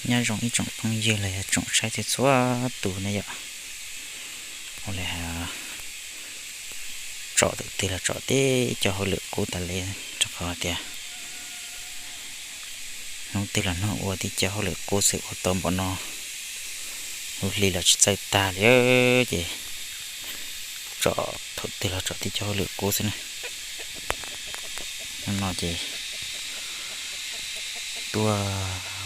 Nyob zoo ib tsoom phooj ywg los yog tsoom saib txhua txhua tus na yom. Ua li tsom thaum twg los tsom tib co hauj lwm qub tas li, rau qhov tias hnub twg los hnub ua tib co hauj lwm qub xwb, ua tau npaum no, lub hli los tsis txawj tag li ces tsom thaum twg los tsom tib co hauj lwm qub xwb na. Hnub no ces tuaj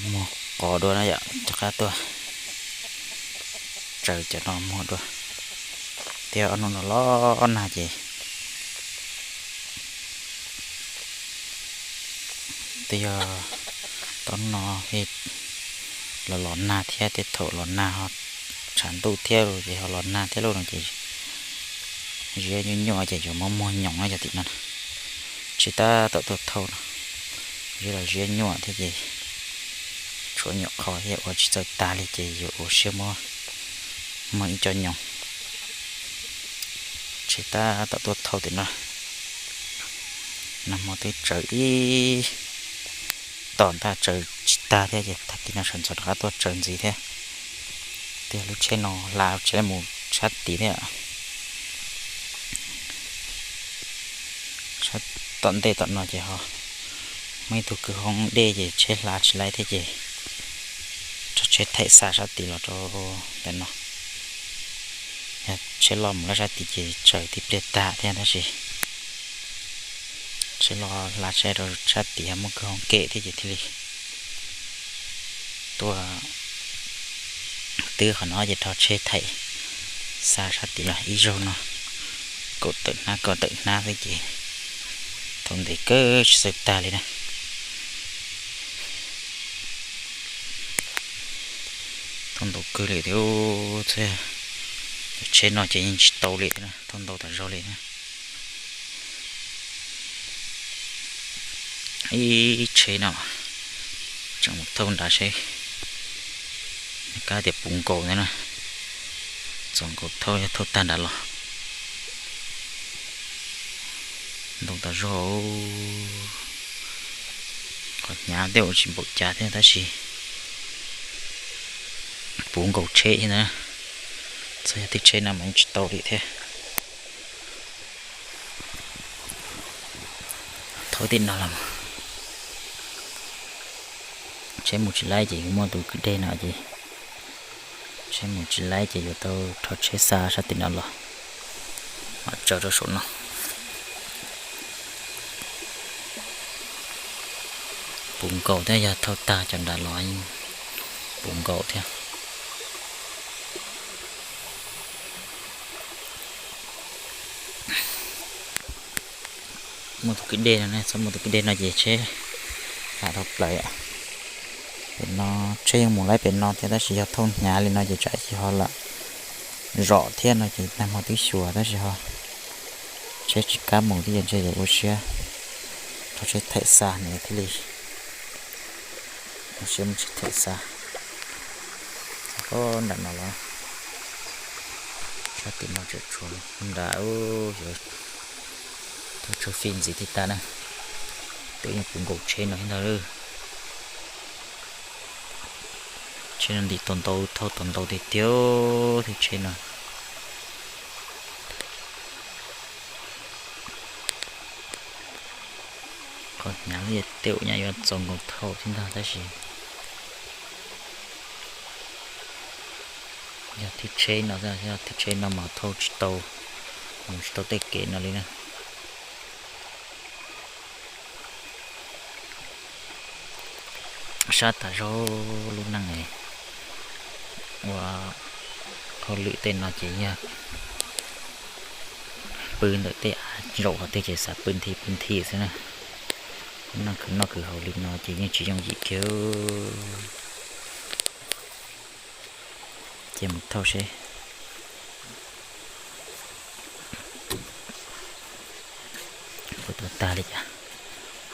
muag qos dua na yom, rov qab tuaj tsaws cov no muag dua. Thiab ob hnub no los nag ces twb yog tau hnub no los los nag thiab, tej thaum los nag ho tshav ntuj thiab ces ho los nag thiab lauj no ces ziab nyuaj nyuaj ces yuav muab muag nyoos no yog tim no. Tsheb tab tom tuaj thauj no, ziab los ziab nyuaj thiab ces tshuav nyuam qho thiab ua tsis txawj tag li ces yuav ua siab muab muag ib co nyoos. Tsheb tab tom tuaj thauj tim no, nag hmo twb tsaws ib tom ntaj tsaws tsis tag thiab ces tag kis no sawv ntxov rov qab tuaj tsaws ntxiv thiab. Tiag lub tsheb no hla tsheb mus sab tid thiab. Sab tom ntej tom no ces ho muaj ib tug kwj hoob dej ces tsheb hla tsis laib thiab ces rau tsheb thaim xa sab tid los rau ntawm no. Yog tsheb loj mus lawm sab tid ces tsaws tib pliag tag thiab tab sis tsheb loj hla tsheb rau sab tid muaj kwj hoob kem thiab ces thiaj li tuaj twb qhov no ces rau tsheb thaim xa sab tid los ib zaug no, kaum tawm hnab kaum tawm hnab xwb ces thauj ntev kawg tsis txawj tag li na. Thauj ntau kawg li thiab, tsheb no ces yeej tsis tau li thiab, thauj ntau tas zog li na. Ib tsheb no tseem mus thauj nrad seb, kab tias puv nkaus ntawd na, txaus nkaus thauj yog thauj tag nrad los. Ntau tas zog, qhov hnyav tej ua tsis npaum cas thiab tab sis puv nkaus tsheb thiab na. Txhob yog tib tsheb no mas yeej tsis tau li thiab. Thauj tim no los tsheb mus tsis laib ces yuav muaj tus kwj deg no ces tsheb mus tsis laib ces yuav tau rho tsheb xa sab tim no los mam tsaws rau saum no. Puv nkaus thiab, yog thauj tag cov nrad los puv nkaus thiab. Muaj tus kwj deg no ne, txhob muaj tus kwj deg no ces tsheb lam dhau plaws. Pem no tsheb yeej mus laib pem no thiab tab sis yog thauj hnyav li no ces tsam ib chim ho lam zom thiab no ces nag hmo twb xyuas tab sis ho tsheb tsis kam mus thiab ces ntshe yuav ua siab rau tsheb thaim xa no thiaj li ua siab muab tsheb thaim xa. Ob nram no los sab tim no tseem tshuav nram, yuav thauj tsheb fij ntxiv thiaj tag na. Twb yeej puv nkaus tsheb no thiab ntag. Tsheb no ntim tau ntau, thauj tau ntau tiag tiag thiab tsheb no. Qhov hnyav li tej ua nyab yuav txaus nkaus thauj thiab ntag tab sis yog thib tsheb no, yog thib tsheb no mas thauj tsis tau, mus tsis tau tej kev no li na. Sab tas zog lub neej ua hauj lwm tej no ces yog pw ntawm tej av zaum qhov twg ces xav pw nthi pw nthi xwb na. Lub neej khwv noj khwv haus li no ces yeej tsis yooj yim kiag. Ces mus thauj seb puas tau tag li cas.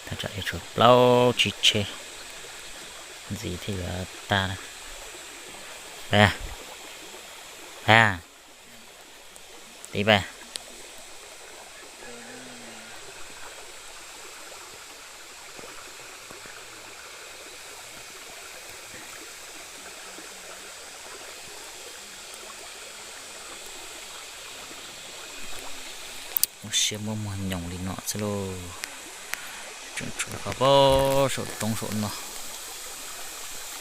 Thaj tsam yuav tshuav plaub tsib tsheb ntxiv thiaj yuav tag na. Pab, pab, tib pab. Siab muab muag nyoos li no xwb lauj. Tseem tshuav qhov pob saum roob saum no,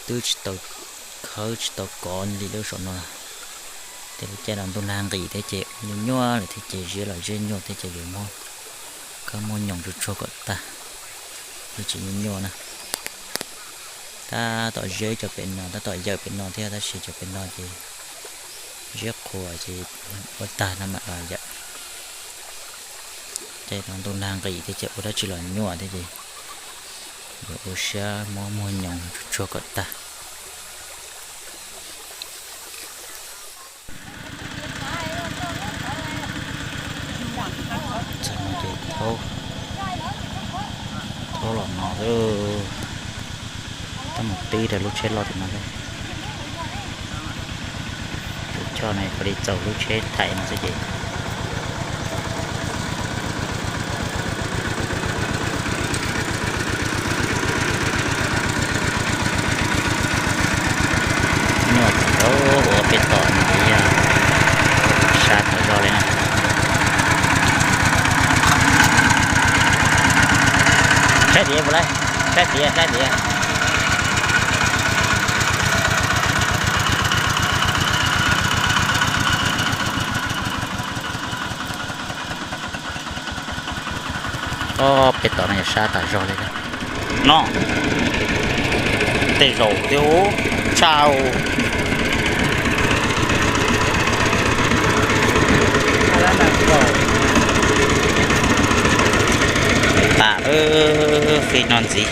twb tsis tau khawb tsis tau kov li lawm saum no. Tej lub caij no ntuj nag nqis thiab ces ua nyuaj nyuaj lawm thiab ces ziab los ziab nyuaj thiab ces yuav muab khawb muag nyoos tsuag tsuag kom tag, yuav tsis nyuaj nyuaj na. Tab tom ziab cov pem no, tab tom yawm pem no thiab tab sis cov pem no ces ziab qhuav ces ua tag no mam los yawm. Caij no ntuj nag nqis thiab ces ua dab tsi los nyuaj thiab ces yuav ua siab muab muag nyoos tsuag tsuag kom tag. Txog no ces thaub, thaub los no xwb. Tab mus tib rau lub tsheb loj tim no xwb. Tus choj no puav leej txaus lub tsheb thaij no xwb ces. Nyuaj tau ua peb tom no yog sab tas zog li na. Saib tias puas laib, saib tias, saib tias. Ob peb tom no yog sab tas zog li no. Tej zaum thiab tshaj. Tas lawm, fij no ntxiv.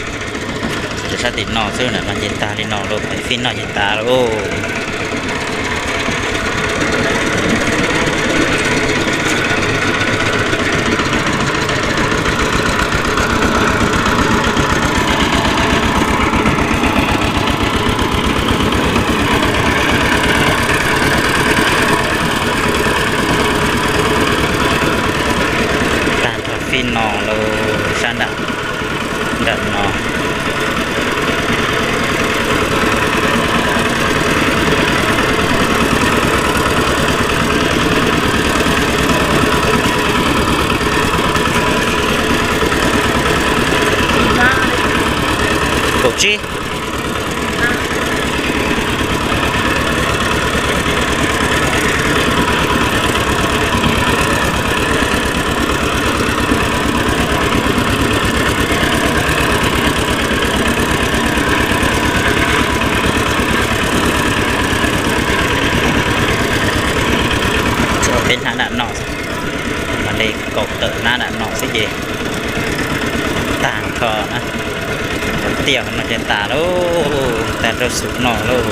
Tsuas sab tim no xwb na, no ces tag li no lauj, fij no ces tas lauj. Tag nrho fij no lauj, sab nram, nram no. Kaum tsib. Tso peb hnab nram no, mas li kaum tawm hnab nram no xwb ces tag nrho na. Tiaj no ces tas lauj, tag rau xub no lauj.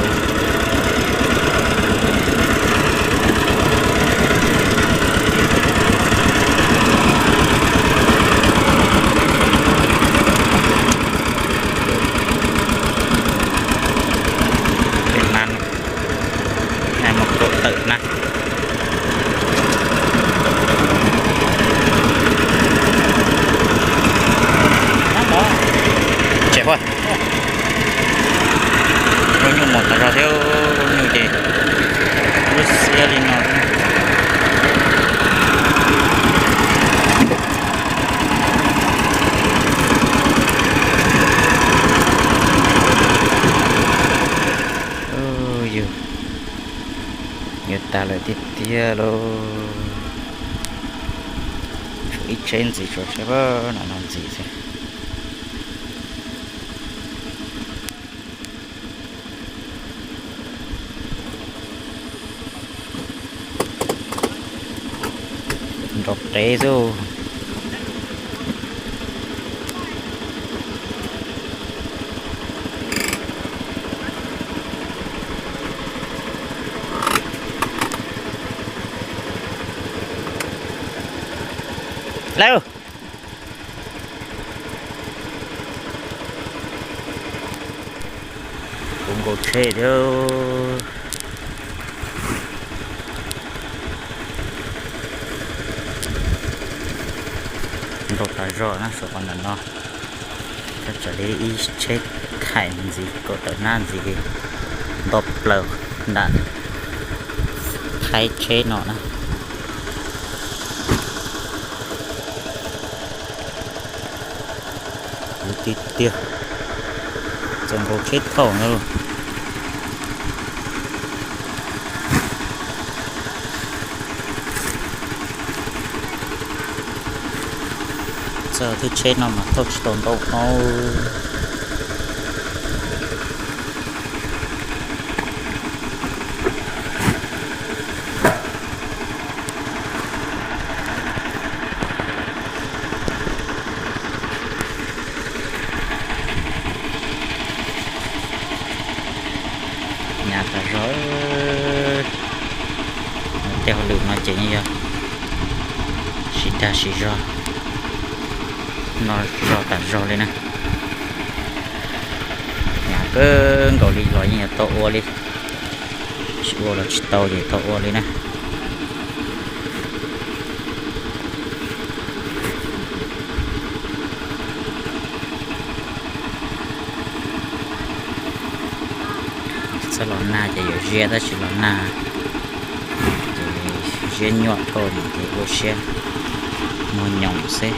Peb hnab, mus kaum tawm hnab. Tseem, lub nyuj mos tas zog thiab, lub nyuj ces lub xiab li no. Yus, yuav tas lawm tiag tiag lauj. Tshuav ib tsheb ntxiv, tshuav tsheb no no ntxiv xwb. Nrov qev xwb. Lawm. Kuv nkaus tsheb thiab. Nrau tas zog na, saum qhov ntawm no. Tab txawm li ib tsheb thaim ntxiv, kaum tawm hnab ntxiv, nto plaws nram qhaib tsheb no na. Tiag tiag, txaus nkaus tsheb thauj na. Txawj thwb tsheb no mas thauj tsis tau ntau no. Hnyav tas zog. Tej hauj lwm no ces yog sib dag sib zog, no zog tas zog li na. Hnyav kawg nkaus li los yeej yuav tau ua li, tsis ua los tsis tau ces tau ua li na. Txawm los nag ces yuav ziab, tab sis los nag ces ziab nyuaj dhau ces ua siab muag nyoos xwb.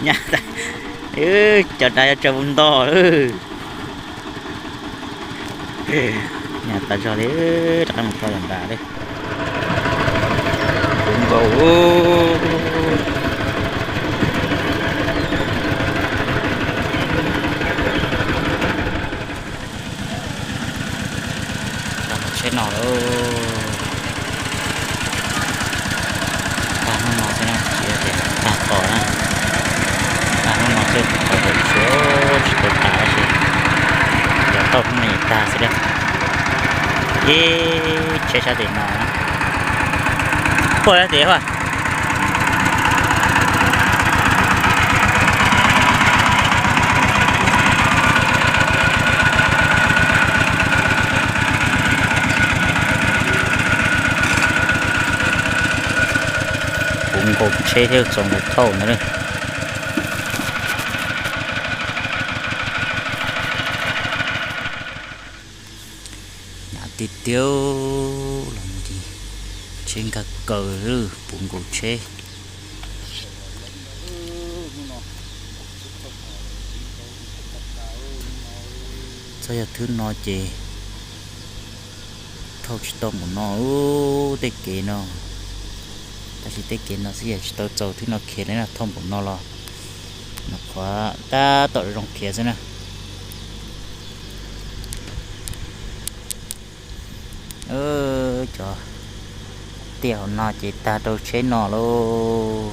Nyab tas, cov dav yuav tsaws mus ntog lawm. Nyab tas zog li, rov qab mus tso yam nram li. Puv nkaus. Tag tsheb no lawm. Tag hnub no xwb na, tsis tias tag tos na. Tag hnub no xwb, tau tau tsheb, tsis tau tas tab sis cov tauj hnub no tag xwb na. Ib tsheb sab tim no na, puag sab tim a. Puv nkaus tsheb thiab txaus nkaus thauj ntawd. Hnyav tiag tiag los mus ces tsheb nkag kaws, puv nkaus tsheb. Txhob yog thwb no ces thauj tsis tau npaum no, tej kev no. Tab sis tej kev no xwb yog tsis tau txaus thwb no khiav li na, thauj npaum no los nyuam qhuav tab tom zoo khiav xwb na. Cov tiaj hauv no ces tag rau tsheb no lauj.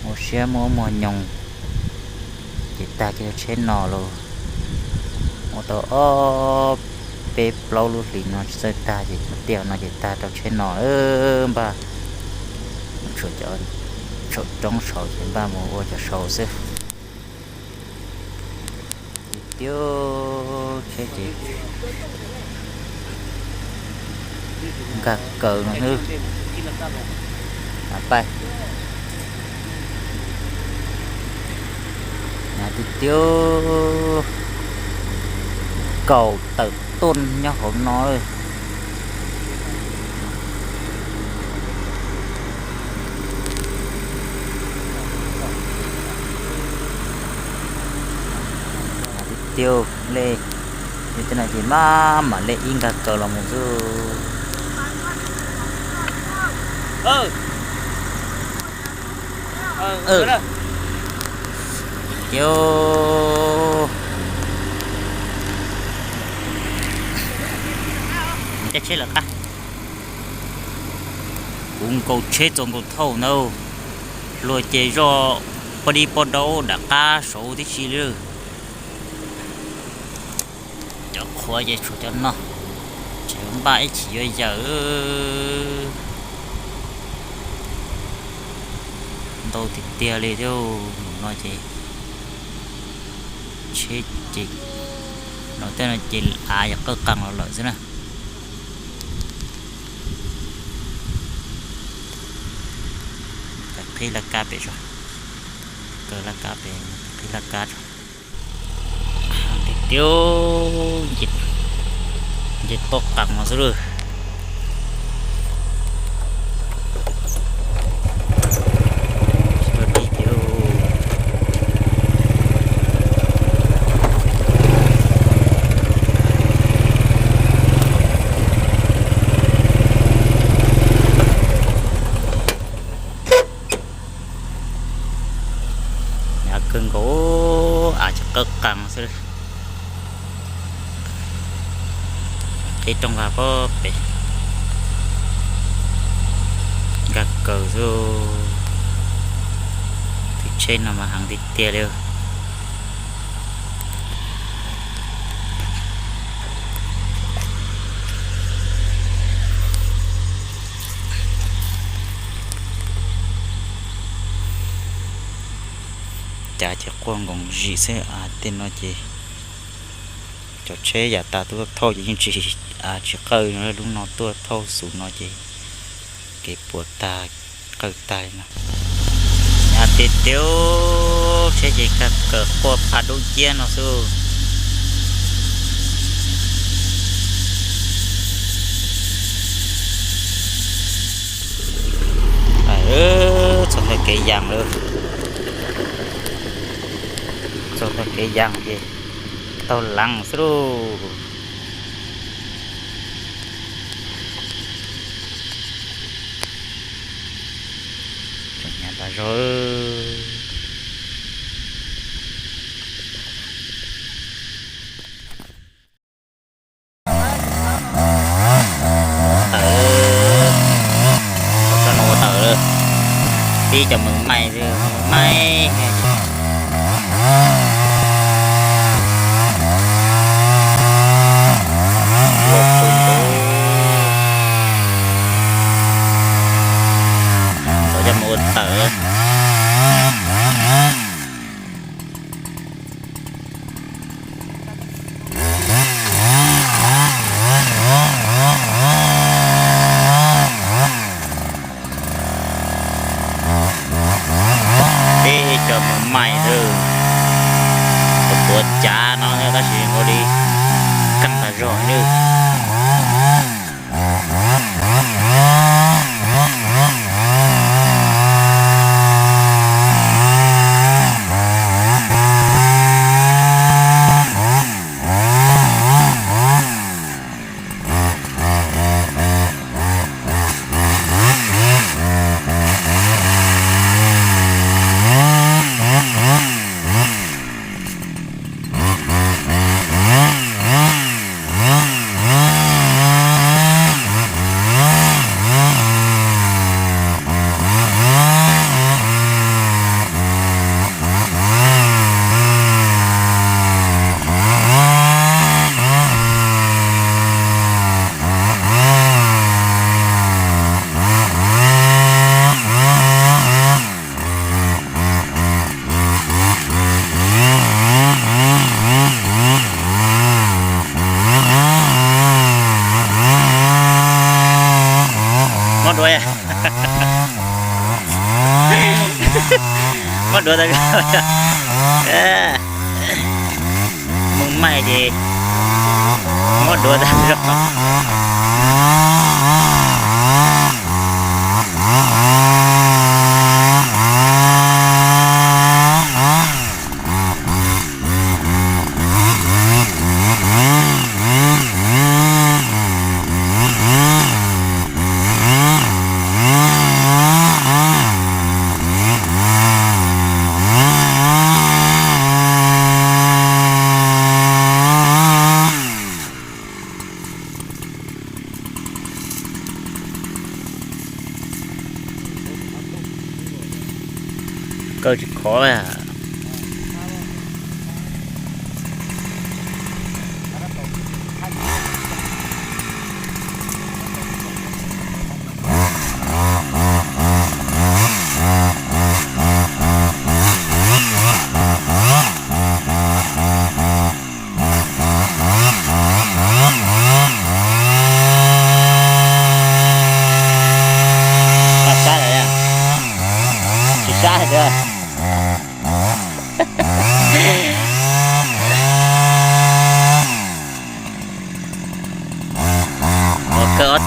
Ua siab muab muag nyoos ces tag kiag rau tsheb no lauj. Ua tau ob peb plaub lub hlis no tsis txawj tag ces cov tiaj hauv no ces tag rau tsheb no npaj. Tshuav cov tsheb roob saud ces npaj mus ua cov saud xwb. Tiag tiag, tsheb ces nkag kaws no xwb. Pais, hnyav tiag tiag, kaum tawm tuaj nyob hauv no. Tiag tiag, lej, yog tej no ces maj mam lej ib nkag kaws los mus xwb. Tiag, caij tsheb lawm qab. Puv nkaus tsheb txaus nkaus thauj ntawd, luag ces zoj poj dib poj daub dam qab saud tib si li. Cov qhuav ces tshuav cov no, tseem yuav npaj ib chim yuav yawm. Tau tiag tiag li thiab, no ces tsheb ces, no tej no ces av yog qawj qees los lawm xwb na. Qhib laj kab pem tso, kaw laj kab pem, qhib laj kab tso. Tiag tiag, nce qawj qees no xwb lawm. Av kawg nkaus, av tsis qawj qees xwb. Qhib rooj vag pob pem, nkag kaws xwb. Tus tsheb no mas heev tiag tiag li. Cav ces quaj nkoos zim xwb, av tej no ces cov tsheb yav tas tuaj thauj ces yeej tsis, av tsis qawj no, lub no tuaj thauj xus no ces kev puas tag, qawj tag li no. Av tiag tiag, tsheb ces kag kaws quaj pha dub ciab no xwb. Txog ntawm kev yas lawm, txog ntawm kev yas ces taug lees xwb lauj. Tseem hnyav tas zog. Tawm, txog no ua tawm lawm. Tib cov mws maij, mws maij. Ua pw nkaus, coj mus ua tawm. Peb cov mws maij xwb, puav cav no tab sis ua li keej tas zog li. Mob duav, mob duav tas zog. Mws maij ces mob duav tas zog.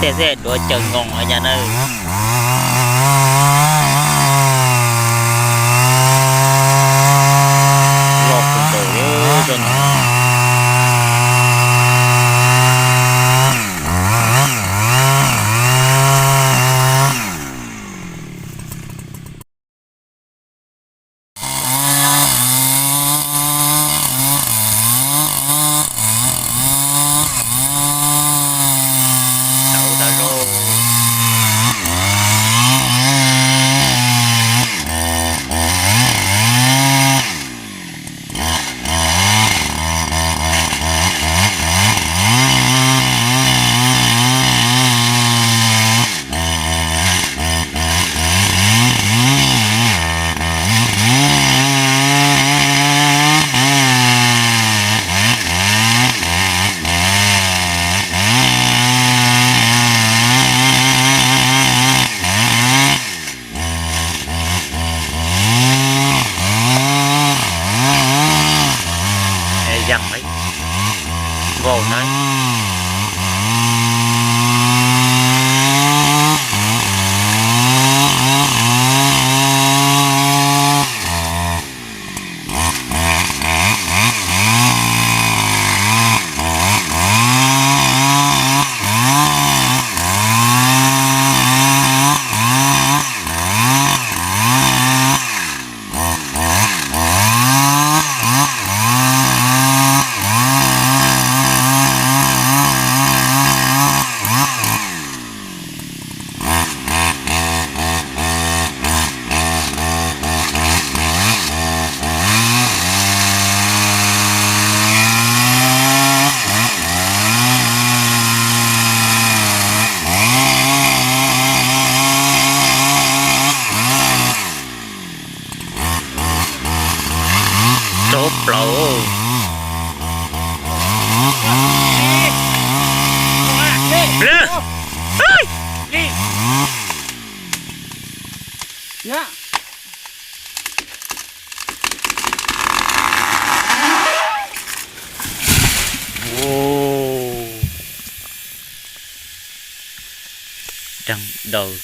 tiag xwb duav caws nkoos ua cas na. Loj kawg nkaus li rau no. Vau na. Rau plaws. Daj daws.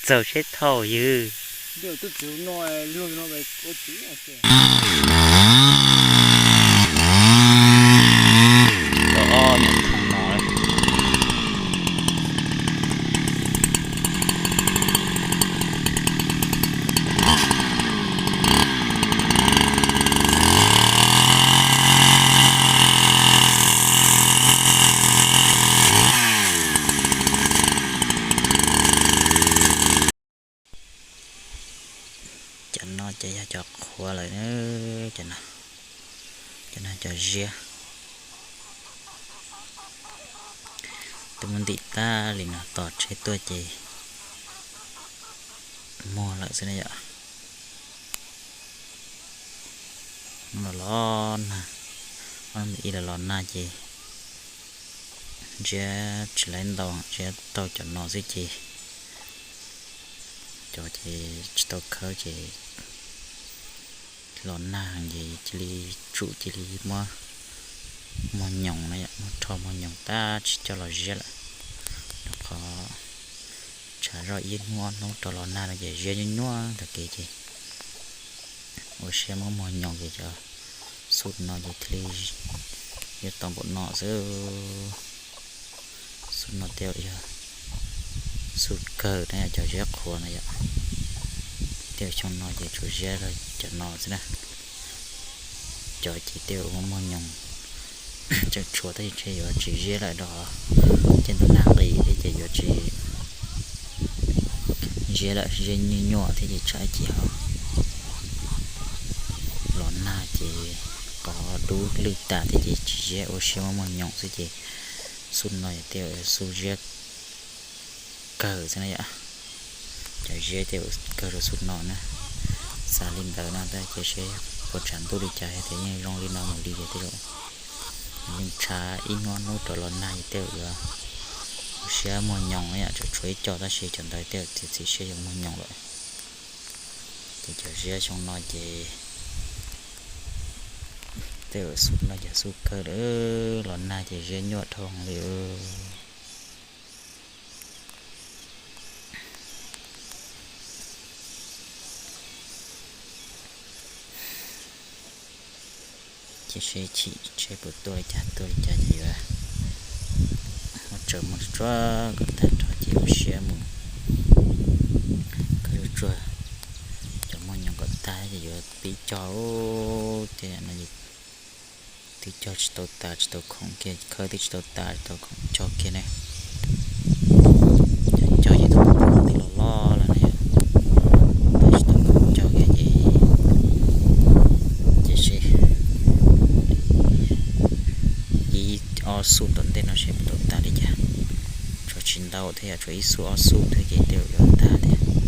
Txaus seb thauj ywg. Cov no ces yog cov qhuav lawm, cov no, cov no cov ziab. Twb muab ntim tag li no, tos tsheb tuaj ces muag lawm xwb na yom. Los los nag, ob ib los los nag ces ntsiab tsis laib ntau, ntsiab tau cov no xwb ces cov ces tsis tau khawb ces los nag ces cia li tsum cia li muab muag nyoos na yom, muab rho muag nyoos tab tsis coj los ziab lawm. Rau qhov tshav zoj ib hnub ob hnub rau los nag no ces ziab nyuaj nyuaj ntawm kev ces ua siab muab muag nyoos ces cov xub no ces thiaj li yuav tau npaum no xwb. Xub no tej yog xub kawg na, cov ziab qhuav no yom. Tej xyoo no ces tsuas ziab rau cov no xwb na. Cov ces tej muag muag nyoos tseem tshuav tab sis ntshe yuav tsis ziab lawm rau ces ntuj nag nqis thiab ces yuav tsis ziab lawm, ziab nyuaj nyuaj thiab ces tshaib cia ho. Los nag ces qhov dub lwj tas thiab ces tsis ziab, ua siab muab muag nyoos xwb ces xub no tej xub ziab kawg xwb na yom. Cov ziab tej kawg rau xub no na. Xav li ntawd no tab sis seb puas tshav ntuj li cas tias yeej zoo li no mus li ces tej zaum yeej tshav ib hnub ob hnub rau los nag ces tej zaum yuav ua siab muag nyoos yom, tseem tshuav ib co tab sis cov ntawd tej zaum txiav txim siab yuav muag nyoos lawm. Ces cov ziab xyoo no ces Tej lawm xub no ces xub kawg lawm, los nag ces ziab nyuaj dhau li. Ces seb chim seb puas tuaj li cas, tuaj li cas ces yuav muab tsaws mus tsuag kom tag nrho ces ua siab mus khawb tsuag tsuag. Cov muaj nyoos kom tag ces yuav pib cog. Tej no twb cog tsis tau tas, tsis tau khoom kiag, khawb twb tsis tau tas, tsis tau khoom cog kiag ne. Cog cog ces tus poj niam twb los loj lawm ne, tsis tau khoom cog kiag ces, ces seb ib ob xuj tom ntej no seb puas tau tas li cas. Tshuav tsis ntau thiab, yog tshuav ib xuj ob xuj thiab ces tej zaum yuav tag thiab.